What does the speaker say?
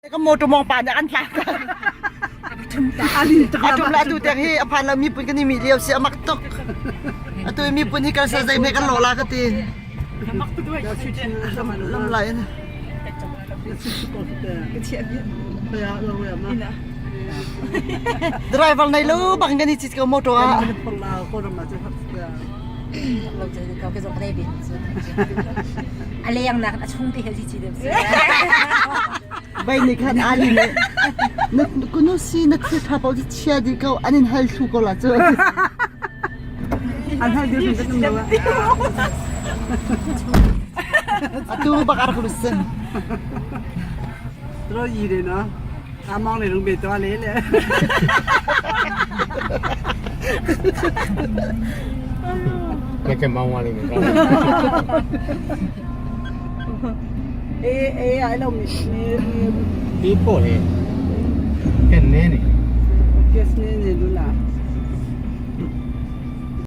Ka motor mong pa nih an tlak. Atum la atu tiang hi a phan lo miphun kan i mi lio si amak tuk. Atu i miphun hi kan sa zei me kan lo la ka ti. Lam lai in. Driver nei lo bang kan i chit ko motor ah. A leng nak a chung te he chi deuh si. Bai nih khan Ali nih na kunu si na thil tha paoh cu chia dih ko an in hal thlu ko la cu. An hal dih kan um lo. Atu bak ar ku sin. Ro yi de na. Among le rung be to le le. Na ke mau wa le ne. အေးအေးအဲ့လိုမီ ဒီပို့လေကဲနင်းနေ ကက်စနေနေလူလား။